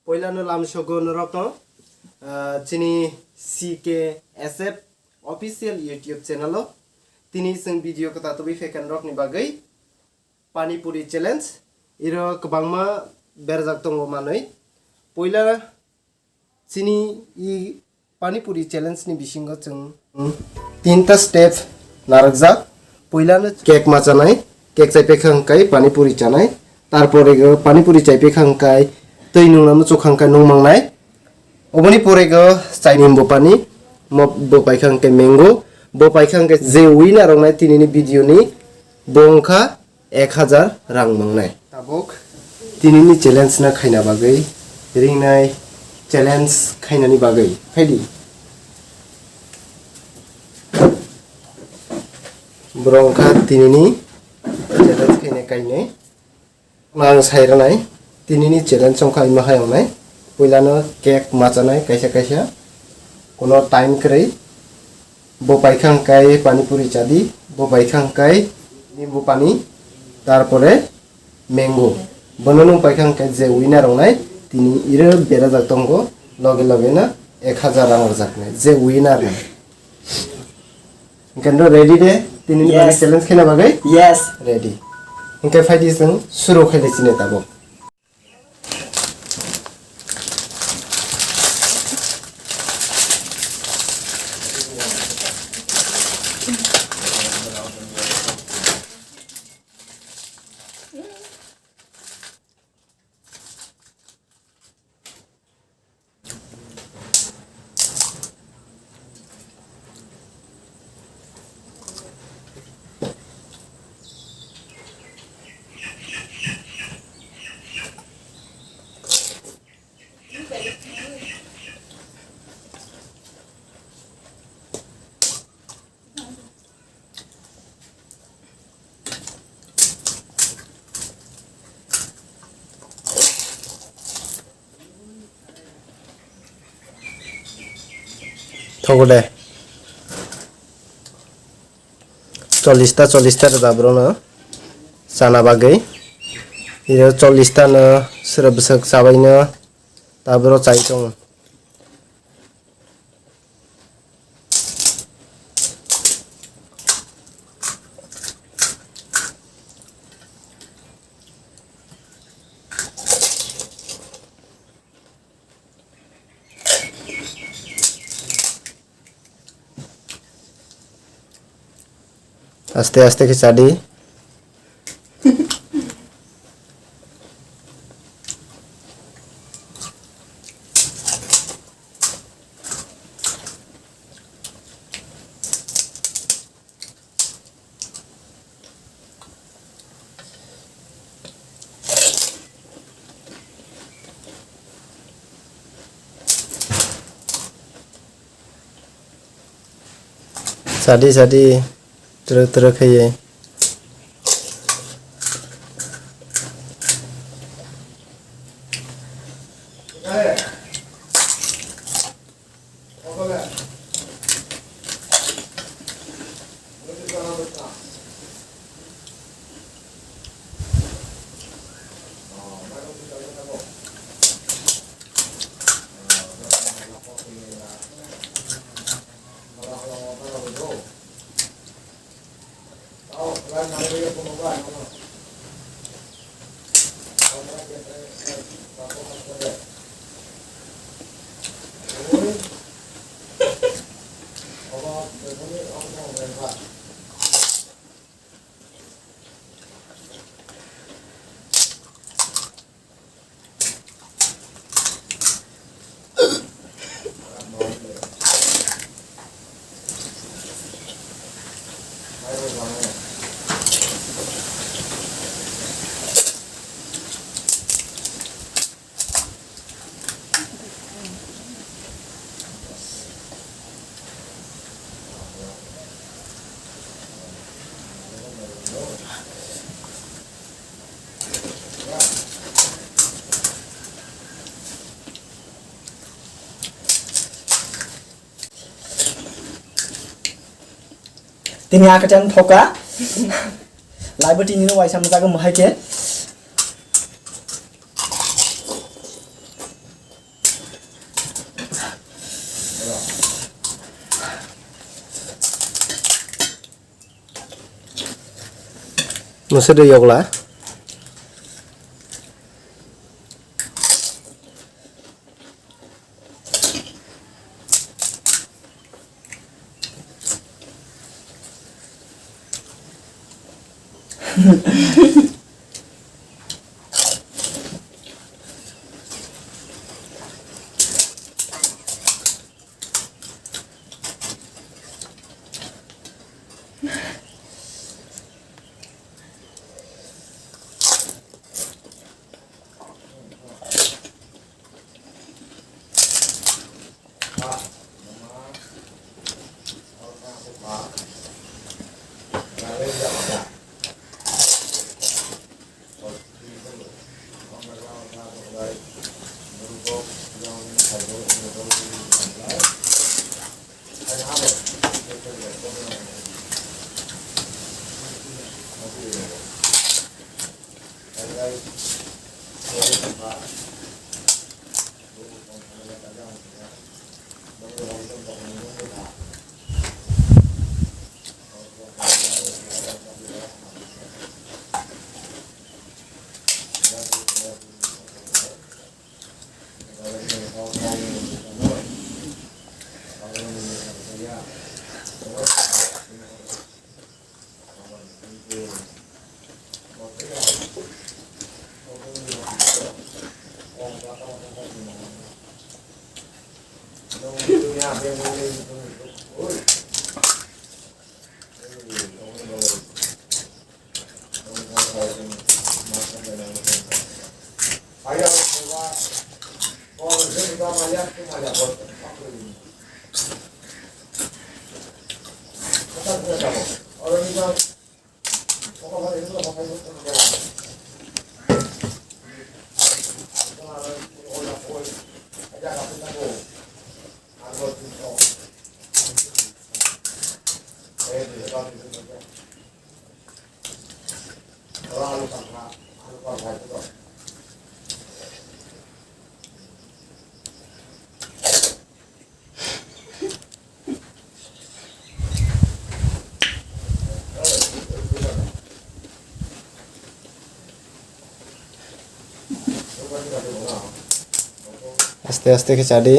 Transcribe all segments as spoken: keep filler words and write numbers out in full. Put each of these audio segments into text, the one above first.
Poilano lamsogo norokno, ah, chini C K S F official YouTube channel o tini chwng video kwtal tubui phaikha norokni bagwi Pani Puri challenge. Iro kwbangma berajak tongo manwi. Poila chini i Pani Puri challenge ni bisingo chwng, hmm, tinta step narwkjak. Puilano cake ma chanai, cake chaipai kha hwnkhe pani puri chanai, tarpore go pani puri chaipai kha hwnkhe twi nungna muchuk kha hwnkhe nung mangnai. Oboni pore go chaini bo pani, mo bo paikha hwnkhe mango, bo paikha hwnkhe je winner wngnai tinini video ni bo wngkha ek hajar rang mangnai. Tabuk tinini challenge no khaina bagwi ringnai challenge khainani bagwi phaidi. Borok wngkha tinini challenge khainai kainwi. Ang sai rwnai tinini challenge wngkha ima hai wngnai. Puilano cake ma chanai kaisa kaisa. Kuno time kwrwi. Bo paikha hwnkhe pani puri chadi, bo paikha hwnkhe nimbu pani, tarpore mango. Bono nwng paikha hwnkhe je winner wngnai, tini iro berajak tongo, loge loge no ek hajar rang rwjaknai, je winner no. Hwnkhe no ready de, tini ni bagwi Yes. challenge khaina bagwi? Yes. Ready. Hwnkhe phaidi chwng suru khailai chini tabuk. Thogo de. Chollish ta, chollish ta rwda borokno chana bagwi. Iro chollish ta no sero bwswk chabaino ta borok chai tongo. Aste aste khe chadi. Sadi sadi, truk truk khaye. Tini akhe ten thoka. Laibo tini no waisa mujak mo hai khe. Mose de yogla. Aste aste khe chadi.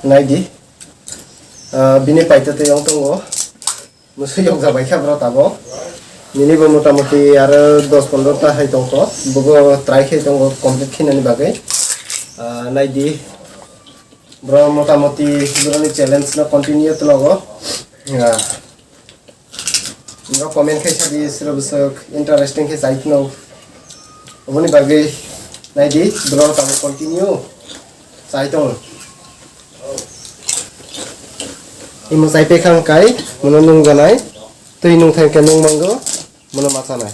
Naidi, ah, bini paita tei wng tongo. Mwswi yokjabai kha bro tabok. Nini bo motamoti aro dos pondro ta hai tongkho. Bobo try khai tongo complete khinani bagwi. Ah, naidi. Bro motamoti boroni challenge no continue tlogo. Ah, bro comment khai sadi sero bwswk interesting khe chai phano. Oboni bagwi naidi bro tamo continue chai tongo. Imo chai pekhang kai mono nung janai twi nung thang khe nung mango mono ma chanai.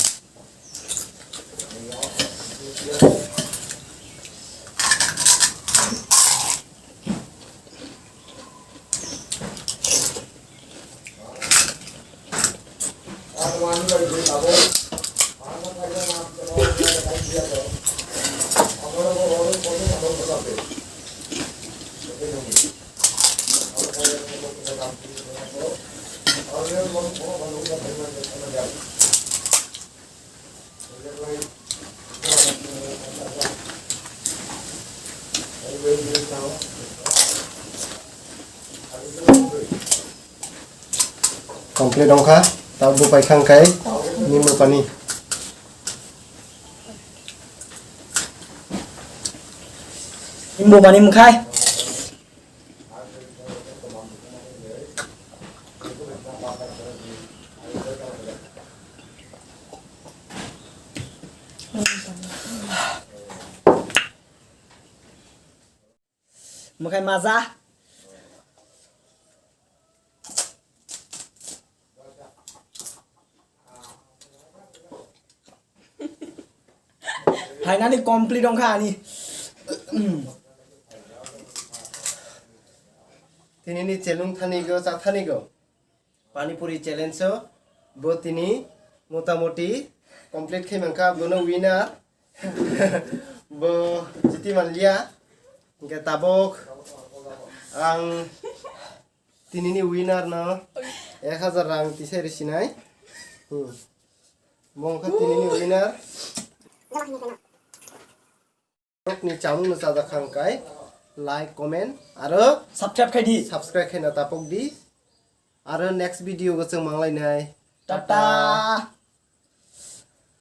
Complete wngkha, ta bupai khang kai, ni mupani. Ni mupani mkhai. Mwkhai maja. Finally complete wngkha ani. Tini ni chelung thani go, cha thani go. Pani puri challenge o bo tini motamoti complete khai mankha, bono winner. Bo jiti manliya. Hingke tabok ang tinini winner no ek hajar rang tisai risinai. Hmm. Bo wngkha tinini winner. Ni chamung no chajak kha hwnkhe like, comment aro subscribe khai di. Subscribe khaina tapok di. Aro next video o chwng manglainai. Tata. Tata.